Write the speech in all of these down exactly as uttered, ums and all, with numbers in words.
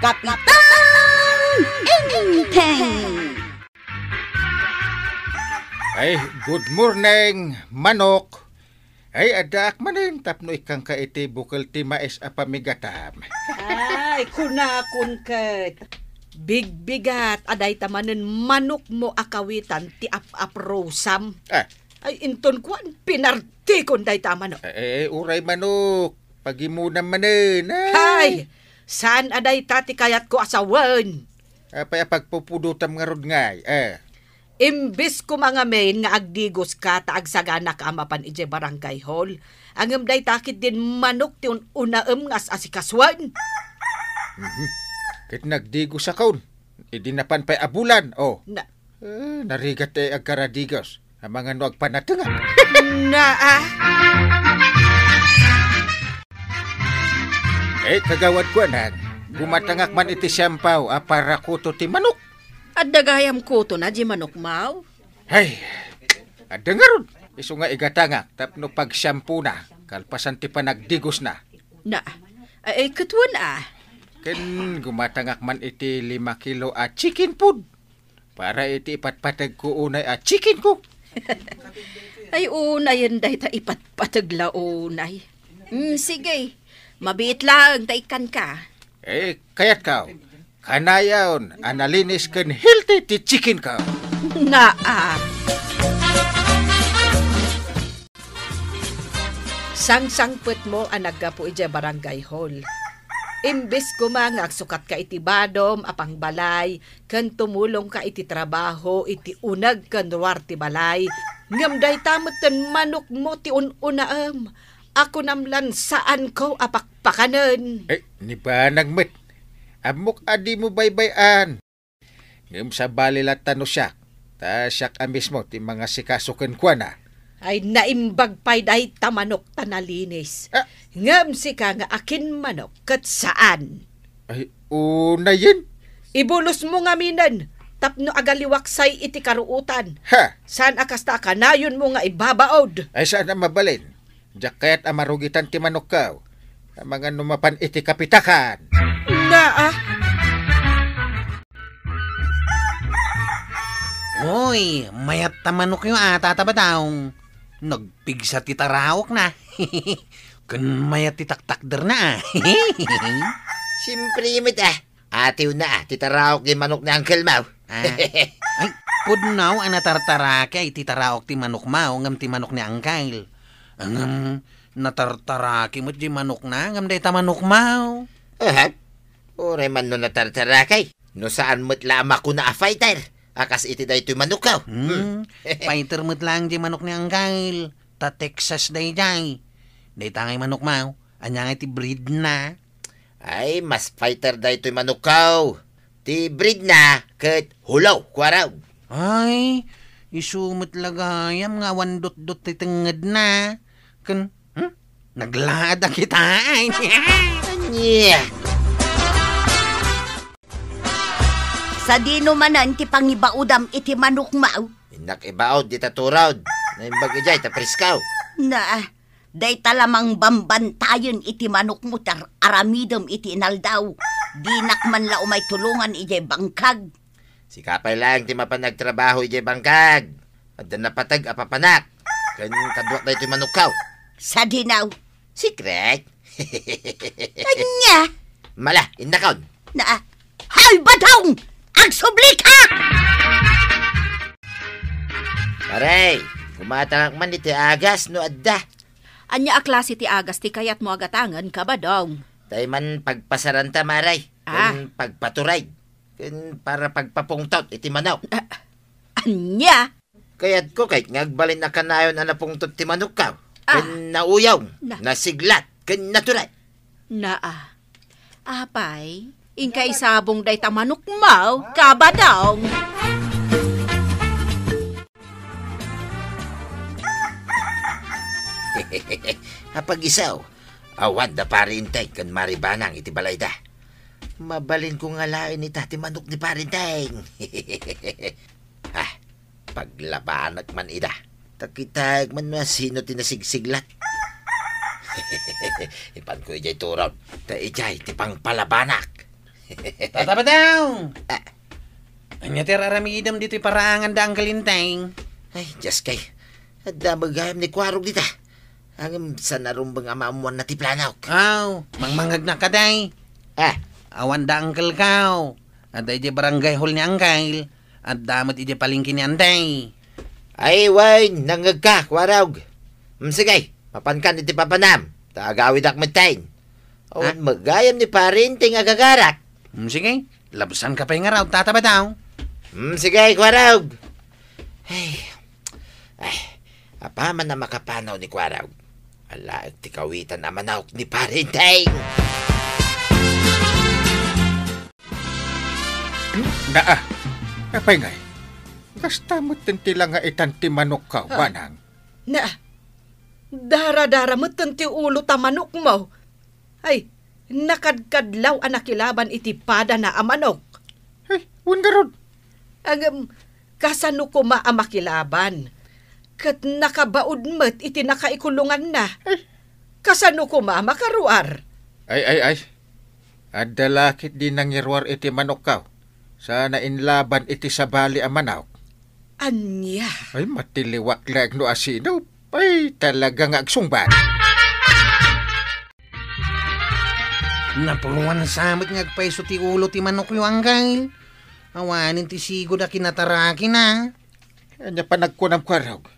Kapitan Enteng! Ay, good morning, manok. Ay, addaak manen tapno ikkangka iti bukel ti mais a pamigatam. Ay, kunakon ket, bigbigat a dayta manen manokmo a kawitan ti ap-aprosam. Ah. Ay, inton kuan, pinartikon dayta a manok. Eh, eh, uray manok. Pagimunam manen. Ay! Hay! Saan a dayta ti kayatko a sawen? Apay a pagpupudotam ngarud ngay, eh? Imbes koma ngamin nga agdigoska ta agsaganaka a mapan idiay barangay hall, ngem dayta ketdin manok ti un-unaem nga as-asikasuen. Mhm. Ket nagdigosakon. Idi napan pay a bulan, oh. Na- Eh, narigat ti agkaradigos. Amangan no agpanatengan. Na, ah. Eh, kagawad kuanan, gumatangak man iti siampaw a para kuto ti manok. Adda gayam kutona diay manokmaw? Hay, adda ngarud. Isu nga igatangak tapno pagsiampona, kalpasan ti panagdigosna. Na, ay, ket wen a. Ken gumatangak man iti lima kilo a chicken food. Para iti ipatpategko unay a chicken ko. Ay, unayen dayta ipatpateg la unay. Mm, sige. Mabiit laeng ta ikkanka. Eh, kayatko. Kanayon a nalinis ken healthy ti chicken ko. Naa. Sangsangpetmo a naggapu idiay barangay hall. Imbes koma nga agsukatka iti badom a pangbalay ken tumulongka iti trabaho iti uneg ken ruar ti balay, ngem dayta metten manokmo ti un-unaem a kunam lan saanko a pakpakanen. Eh, ni banag met. Ammok a dimo baybay-an. Ngem sabali latta no siak, ta siak a mismo ti mangasikaso kenkuana. Ay, naimbag pay dayta manok ta nalinis. Ah. Ngem sika nga akin manok ket saan. Ay, unayen. Ibulosmo ngaminen tapno agaliwaksay iti karuotan. Ha? Saan a kasta a kanayonmo nga ibabaod? Ay, saan a mabalin. Diak kayat a marugitan ti manokko. Amangan no mapan iti kapitakan. Naa. Hoy, mayat ta manokyo a, Tata Badong. Nagpigsa ti taraokna. Ken mayat ti taktakderna a. Siempre met a. Atiwna a, ti taraok ti manok ni Uncle Mau. Ah. Ay, pudno a natartaraki ay ti taraok ti manokmo, ngem ti manok ni Uncle. Ngem natartaraki met diay manokna, ngem dayta manokmo. Aha. Uray man no natartaraki. No saan met la a makuna a fighter a kas iti daytoy manokko. Hmm. Hmm. Fighter met laeng diay manok ni Uncle. Ta Texas daydiay. Dayta ngay manokmo. Ania ngay ti breedna? Ay, mas fighter daytoy manokko. Ti breedna ket Hulaw, kuarog. Ay, isu met la gayam nga awan dotdot ti tengngedna. Ken, hmm? Naglaad a kitaa. Ania? Sadino manen ti pangibaudam iti manokmo? Innak ibaud dita turod. Naimbag idiay ta presko. Na, dayta la mangbambantayen iti manokmo ti ar-, aramidem iti inaldaw. Dinak man la umay tulongan idiay bangkag. Sika pay laeng ti mapan agtrabaho idiay bangkag. Adda napateg a papanak. Ken kaduak daytoy manokko. Sadino? Secret? Ania? Mala, innakon. Na, hay, Badong! Agsublika! Pare, gumatangak man iti agas no adda. Ania a klase ti agas ti kayatmo a gatangen, Kabadong? Tay man pagpasaranta, Mare. Ah. Ken pagpaturay. Ken para pagpapungtot iti manok. Ah, ania? Kayatko ket nga agbalin a kanayon a napungtot ti manokko. Ah. Ken nauyong, Na. nasiglat, ken naturay. Naa. Apay, inka isabong dayta manokmo, Kabadong. Apag-iso, awan da Pari Enteng ken Mari Banang iti balayda. Mabalinko nga alaen ita ti manok ni Pari Enteng. Ah, paglabanek man ida. Ta kitaek man no asino ti nasigsiglat. Ipanko idiay turon. Ta idiay ti pangpalabanak. Tata Badong! Ah. Ania ti ar-aramidem ditoy paraangan da Uncle Enteng? Ay, Dios kay. Adda met gayam ni Kuarog dita. Ngem saan a rumbeng a maammoanna ti planok. Aw, mangmangngegnak kadi. Ah. Awan da Uncle-kaw. Adda idiay barangay hall ni Uncle. Adda met idiay palengke ni Enteng. Ay, wen, nangngegka, Kuarog. Mm, sige, mapankan iti papanam. Ta agawidak metten. Awan met gayam ni Pare Enteng a gagarak. Mm, sige, labsanka pay ngarud, Tata Badong. Mm, sige, Kuarog. Ay, ay, apaman a makapanaw ni Kuarog. Alaek ti kawitan a manok ni Pare Enteng. Naa, apay ngay? Kasta metten ti langaitan ti manokkaw, ah, manang. Na, daradara metten ti ulo ta manokmo. Ay, nakadkadlaw a nakilaban iti padana a manok. Ay, wen ngarud. Ngem, kasano koma a makilaban? Ket nakabaud met iti nakaikulonganna. Ay. Kasano koma a makaruar? Ay, ay, ay. Adda la ketdi nangiruar iti manokkaw. Saan a inlaban iti sabali a manok. Ania? Ay, matiliwak laeng no asino. Ay, talaga nga agsungbat. Napuruan sa met nga agpayso ti ulo ti manokyo, Uncle. Awanen ti sigud a kinatarakina. Ania panagkunam, Kuarog?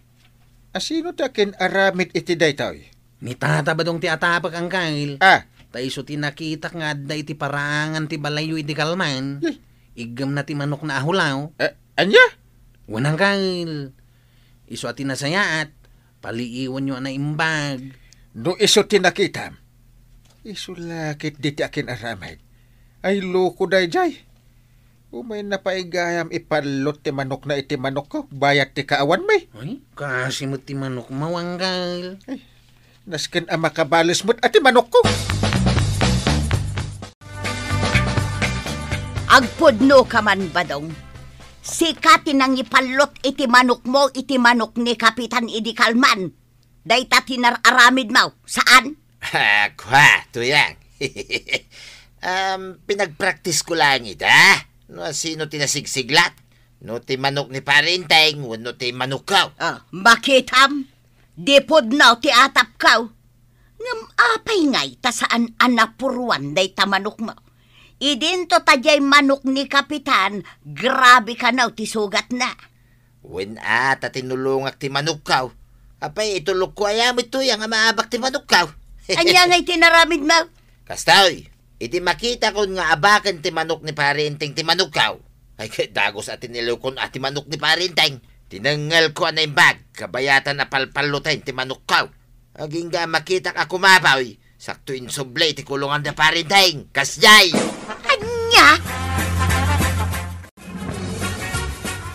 Asino ti akin-aramid iti daytoy? Ni Tata Badong ti atapek, Uncle. Ah. Ta isu ti nakitak nga adda iti paraangan ti balayyo idi kalman. Eh. Iggemna ti manokna a hulaw. Eh, ania? Wen, Uncle. Isu a ti nasayaat, paliiwanyo a naimbag. No isu ti nakitam, isu la ketdi ti akin-aramid. Ay, loko daydiay. Umayna pay gayam ipallot ti manokna iti manokko, bayat ti kaawanmi. Ay, kaasi met ti manokmo, Uncle. Ay, nasken a makabales met a ti manokko. Agpudnoka man, Badong. Sika ti nangipallot iti manokmo iti manok ni Kapitan idi kalman. Dayta ti nar-aramidmo, saan? Ah, kua, Tuyang. Um, pinagpraktisko laeng ita. No asino ti nasigsiglat? No ti manok ni Pare Enteng wenno ti manokko? Ah, makitam, di pudno ti atapko. Ngem apay ngay ta saan a napuruan dayta manokmo? Idinto ta diay manok ni Kapitan, grabe kano ti sugatna. Wen a, ta tinulongak ti manokko. Apay, itulokko aya met, Tuyang, a maabak ti manokko? Ania ngay ti naramidmo? Kastoy, idi makitakon nga abaken ti manok ni Pare Enteng ti manokko, ay, ket dagus a tinilokon a ti manok ni Pare Enteng. Tinengngelko a naimbag, kabayatan a palpalloten ti manokko. Agingga a makitak a kumapoy, sakto insubli ti kulongan da Pare Enteng. Kasdiay! Ania?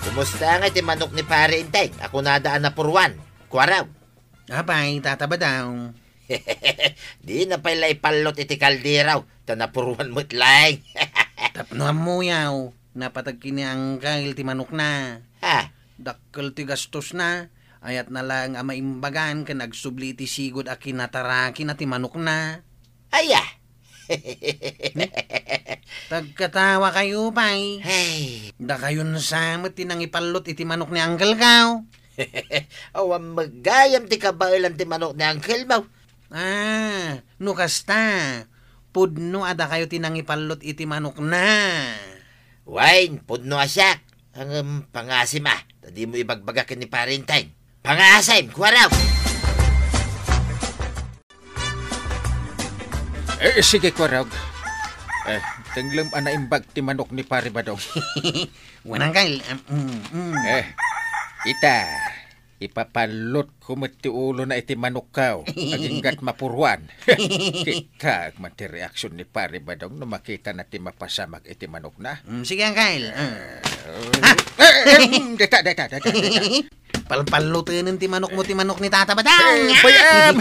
Kumusta ngay ti manok ni Pare Enteng a kunada a napuruan, Kuarog? Apay, Tata Badong. Dina pay la ipallot iti kaldero, ta napuruan met laeng. Tapno ammoyo, napateg ken ni Uncle ti manokna. Ha? Dakkel ti gastosna, ayatna laeng a maimbagan ken agsubli iti sigud a kinatarakina ti manokna. Aya? Tagkatawakayo pay. Hey. Dakayon sa met ti nangipallot iti manok ni Uncle-ko. Awan met gayam ti kabaelan ti manok ni Uncle-mo. Ah, no kasta, pudno a dakayo ti nangipallot iti manokna. Wen, pudno a siak. Ngem pangasim a, ta dimo ibagbaga ken ni Pare Enteng. Pangasim, Kuarog! Eh, sige, Kuarog. Eh, tenglem a naimbag ti manok ni Pare Badong. Wen, Uncle, um, mm, mm. Eh, ita, ipapallotko met ti ulona iti manokko, agingga't mapuruan. Kitaek man ti reaksion ni Pare Badong no makitana ti mapasamak iti manokna. Mm, sige, Uncle. Ah. Eh, eh, eh, mm, deta, deta, deta, deta. Palpallotenen ti manokmo ti manok ni Tata Badong. Eh, bayam.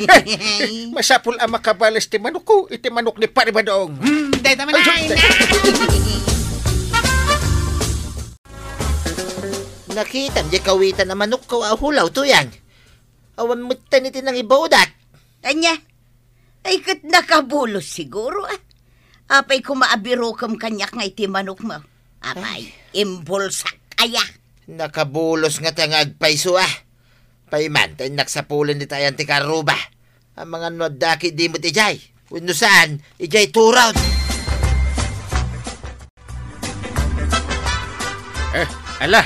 Masapul a makabales ti manokko iti manok ni Pare Badong. Hmm, dayta man. Ay, ay, nakitam diay kawitan a manokko a hulaw, Tuyang. Awan metten iti nangibaudak. Ania? Ay, ket nakabulos siguro, ah. Apay koma a birokem kaniak nga iti manokmo? Apay, Ay. Imbulsak aya? Nakabulos ngata nga agpayso, ah. Pay man, ta innak sapulen dita ayan ti karruba. Amangan no adda ketdi met idiay. Wenno saan, idiay turod. Eh, ala.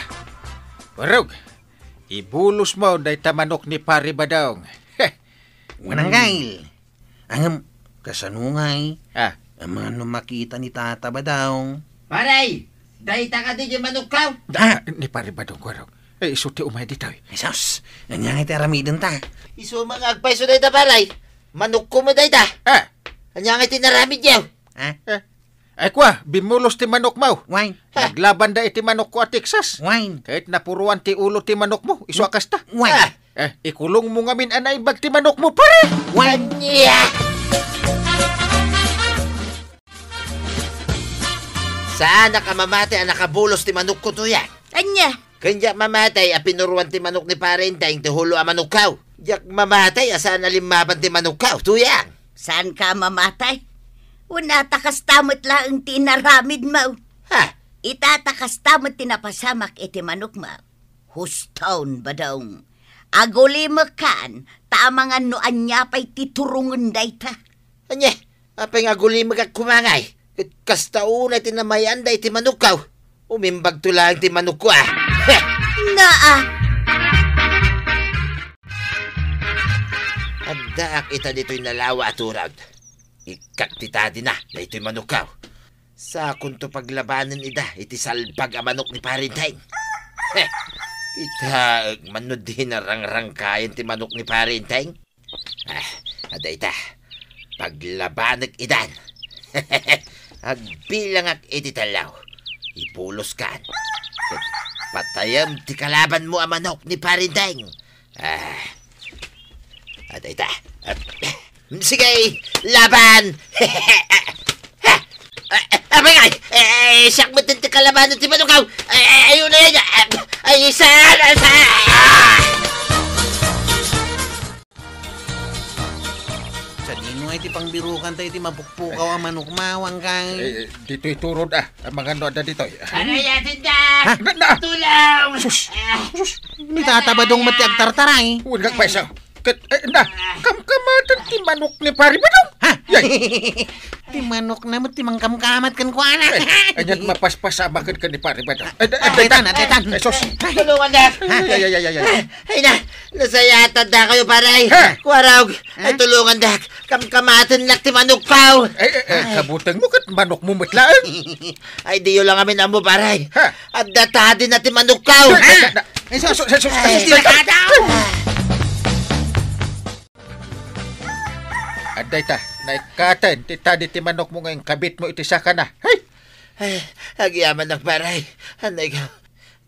Warog. Ibulosmo dayta manok ni Pari Badong. Heh. Mananggal. Ngem, kasano ngay? Ah. Amangan no makita ni Tata Badong? Pare, dayta kadi ti manokko? Ah, ni Pari Badong, Warog. Eh, isu ti umay ditoy. Jesus, ania ngay ti aramidenta? Isu nga agpayso dayta, pare. Manokko met dayta. Ah. Ania ngay ti inaramidyo? Ah? Eh, Ay, kua, bimulos ti manokmo. Wine. Naglabanda iti manokko a Texas. Wine. Ket napuruan ti ulo ti manokmo, isu a kasta. Wine. Ah. Eh, ikulongmo ngamin a naimbag ti manokmo, pare! Wine. Ania? Saanak a mamatay a nakabulos ti manokko, Tuyang. Ania? Ken diak mamatay a pinuruan ti manok ni Pare Enteng ti hulo a manokko. Diak mamatay a saan a limmaban ti manokko, Tuyang. Saanka a mamatay? Wen, ta kasta met laeng ti inaramidmo. Ha? Ita ta kasta met ti napasamak iti manokmo. Huston, Badong. Agulimekkan, ta amangan no ania pay ti turongen dayta. Ania? Apay nga agulimekak koma ngay? Ket kasta unay ti namay-anda iti manokko. Umimbagto laeng ti manokko, ah. Heh! Naa! Addaak ita ditoy nalawa a turod. Ikkak ti tadina daytoy manokko. Sakonto paglabanen ida iti salbag a manok ni Pare Enteng. Heh! Kitaek man no di narangrangkayen ti manok ni Pare Enteng. Ah, adda ita. Paglabanek idan. Agbilangak iti tallo. Ibuloskan. Ket patayem ti kalabanmo a manok ni Pare Enteng. Ah, adda ita. Ah, sige, laban! Ah, ah, abay, ay, eh, siak met ti kalabanen ti manokko. Ay, ay, ayun na yan. Ay, isa, isa. Ah! Sadino ngay ti pangbirukan tayo ti mapukpukaw a manok, mawang kay? Eh, eh, ditoy turod, ah. Amangan no adda ditoy. Ah. Aray, atin da! Ha? Na, na! Tulong! Sus! Ah. Sus! Ni Tata Badong met ti agtartaray. Huwag kagpayso. Ket, eh, na, kamkamaten ti manok ni Pari Badong. Ha? Yay! Ti manokna met ti mangkamkamat kenkuana. Eh, aniat mapaspasamak ken ni Pari Badong. Eh, eh, Atetan, atetan. Eh, sus. Tulungan da! Ay, ay, ay, ay, ay, ay. Ay, na, nasayatan da kayo, pare. Ha? Kuwarog. Ay, tulungan da. Kamkamaten lak ti manokko. Eh, eh, eh, kabutengmo ket manokmo met laeng. Ay, diyo lang amin ammo, pare. Ha? Adda tadina ti manokko. Eh, eh, eh, eh, sus, sus, sus, Ay, sus, delikado! Adda ita, naikkaten ti tadi ti manokmo nga inkabitmo iti sakana. Hay! Ay, agyamanak, pare. Anay ka.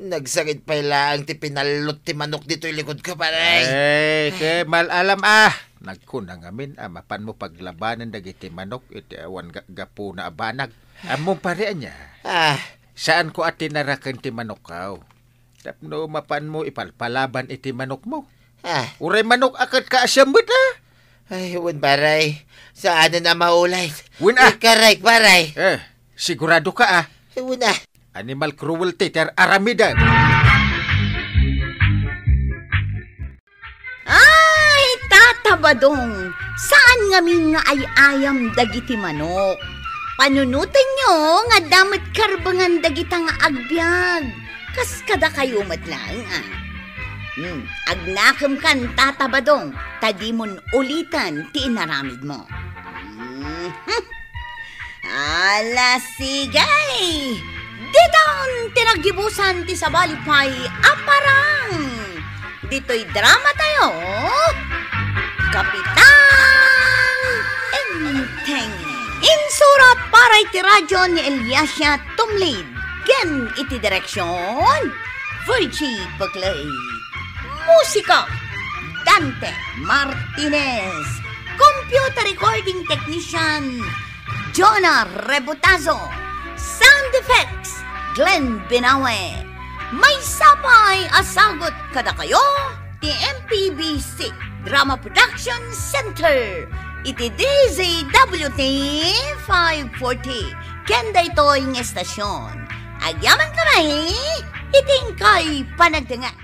Nagsakit pay laeng ti pinallot ti manok ditoy likodko, pare. Eh, ket mal-alam, ah. Nagkuna ngamin a mapanmo paglabanen dagiti manok iti awan ga-, gapuna a banag. Ammom, pare, ania? Ah. Saanko a tinaraken ti manokko. Tapno mapanmo ipalpalaban iti manokmo. Ah. Uray manok a ket kaasiam met, ah. Ay, wen, pare. Saanen a maulit. Wen, ah. Ikarek, pare. Eh, sigurado ka, ah. Ay, wen, ah. Animal cruelty ti ar-aramiden. Ay, Tata Badong, saan ngamin nga ay-ayam dagiti manok. Panunotenyo nga adda met karbengan dagita nga agbiag. Kas kadakayo met laeng, ah. Hmm, agnakemkan, Tata Badong, ta dimon uliten ti inaramidmo. Mhm. Ala, sige! Ditan ti naggibusan ti sabali pay a parang! Ditoy drama tayo, Kapitan Enteng. Insurat para iti radyo ni Eliasia Tumlid. Ken iti direksyon, Virgie Paglae. Musika, Dante Martinez. Computer recording technician, Jonah Rebutazo. Sound effects, Glenn Binawe. Maysa pay a sagut kadakayo ti M P B C Drama Production Center. iti D Z W T five forty. Ken daytoy nga estasion, agyaman kami iti inkay panagdengngeg.